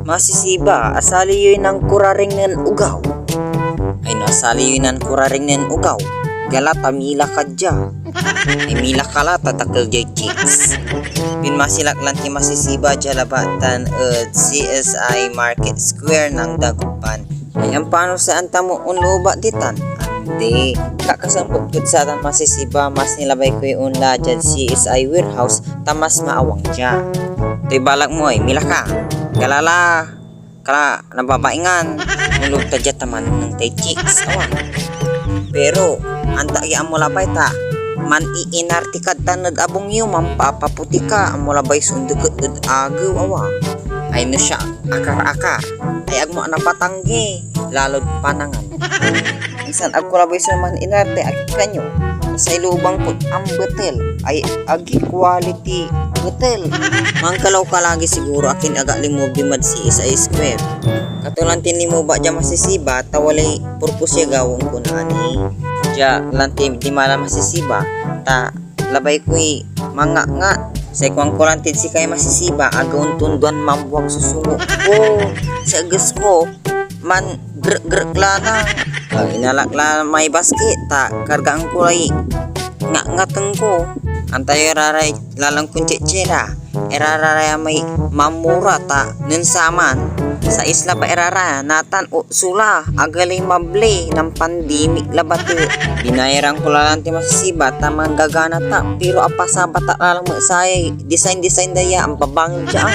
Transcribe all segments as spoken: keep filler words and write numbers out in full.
Masisiba, asali yoy nankuraring nen ogaw. Ay no, asali yoy nankuraring nen ogaw. Gala ta mila ka dia. Ay mila ka la ta dakel diay chicks. Pinmasilak lanti Masisiba dia labat tan ed C S I Market Square na Dagupan. Ay ampano sa anta mo onloob ditan? Andi. Kakasambok tod satan Masisiba, mas nilabay koy onla diad C S I warehouse ta mas maawang dia. Toy balak mo ay, mila ka. Gala la. Kala nababaingan, onloob ta dia ta manengneng tay chicks, awa. Pero, anta ya mo labay ta, man-iinarte kad tan ed abung yo, manpapaputi ka, amo labay so ondeket ed agew, awa. Ay no siak, akar-akar, ay agmo napatanggi, lalod panangan. Insan agko labay so man-inarte, akin kanyo. Say lubang kod ambetel, ay agi quality betel. Mankalaw ka lagi siguro akin aga linmoob dimad C S I Square. Kato lantin linmoob ak dia Masisiba, ta walay purpose ya gawaen ko natan. Dia lanti dimala Masisiba, ta labay koy mangakngat. Say kuanko lantid sikay Masisiba, aga ontonduan mambuag so sungok ko. Say eges ko, mangrek-grek la na. Ah, inalak la may basket, ta kargaan ko lay ngakngaten ko. Anta yo iraray lalang kon tsetset la. Irararay may mamura ta nen saman, sa isla pa irara, natan o sula, agalay mabli, nan pandemic labat e. Binayaran ko la lanti Masisiba ta manggagana ta, pero apasabat ak la lamet sayay design-design da ya, ampabangil dia.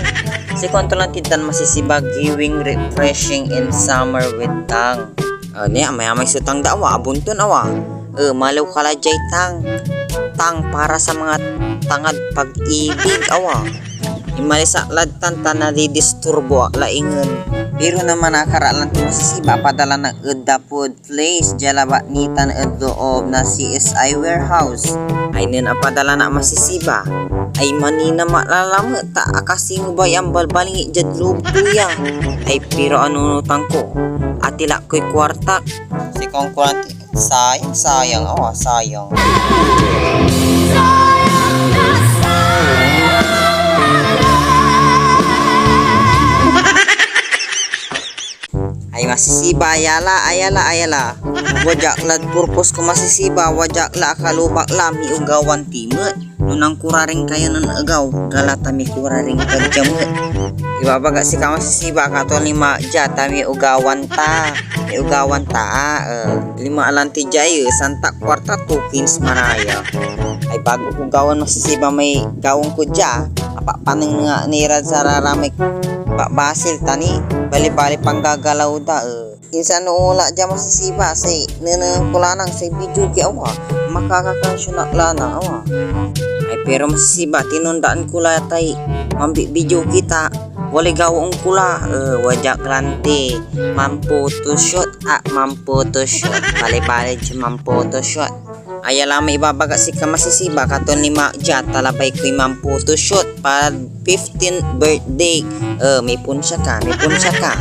Say kuanto lanti tan Masisiba, giving refreshing in summer with tang. Ah, nia, amayamay so tang da awa, abunton awa. Eh, maliw ka la diay tang. Tang para sa mga tangad pag-ibig, awa. Inmalis ak lad tan ta nadidisturbo ak la ingen. Pero naman akar ak lanti Masisiba, padala na ed The Food Place, dia labat nitan ed loob na C S I warehouse. Ay nen apadala na Masisiba, ay manina la lamet ta akasingubay ambalbalingi diad loob to ya. Ay pero anunotan ko, atilak koy kuartak. Si Kongkulanti, sayang, sayang, awa, sayang. Ay Masisiba, ayala, ayala, ayala. Wadia ak lad purpose ko Masisiba, wadia ak la akalobak la, miugawan ti met. No nankuraring kayo nen ogaw, gala ta mikuraring ka dia met. Ibabaga sika Masisiba, katon linma dia ta miugawan ta. Miugawan ta, ah, eh. Linma lanti dia, eh, santa kuarta, tokens manaya. Ay bago ko gawan Masisiba may gawaen ko dia, apapanengneng ak ni rad sararamay babasil ta ni, bali-bali panggagalaw da, eh. Insan no onla dia Masisiba, say nenengneng ko la natan say videoke awa, makakakansyon ak la natan awa. Ay pero Masisiba, tinondaan ko la tay manbi-videoke ta walay gawaen ko la, eh, wadia ak lanti manphotoshoot, ah, manphotoshoot, bali-bali dia manphotoshoot. Aya la may ibabaga sika Masisiba, katon linma dia, ta labay koy manphotoshoot pad fifteenth birthday. Eh, may ponsia ka, may ponsia ka.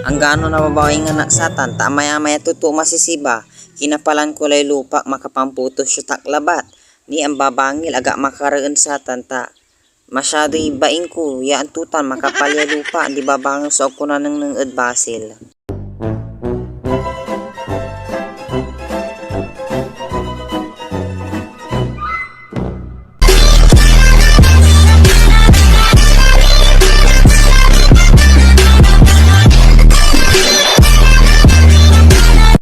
Anggano nababaingan ak satan, ta amayamay a totoo Masisiba, kinapalan ko lay lupak, makapanphotoshoot ak labat. Ni ambabangil, agak makareen satan, ta masyadoy baing ko, ya antotan, makapal ya lupa, andi babangil so agko nanengneng ed basil.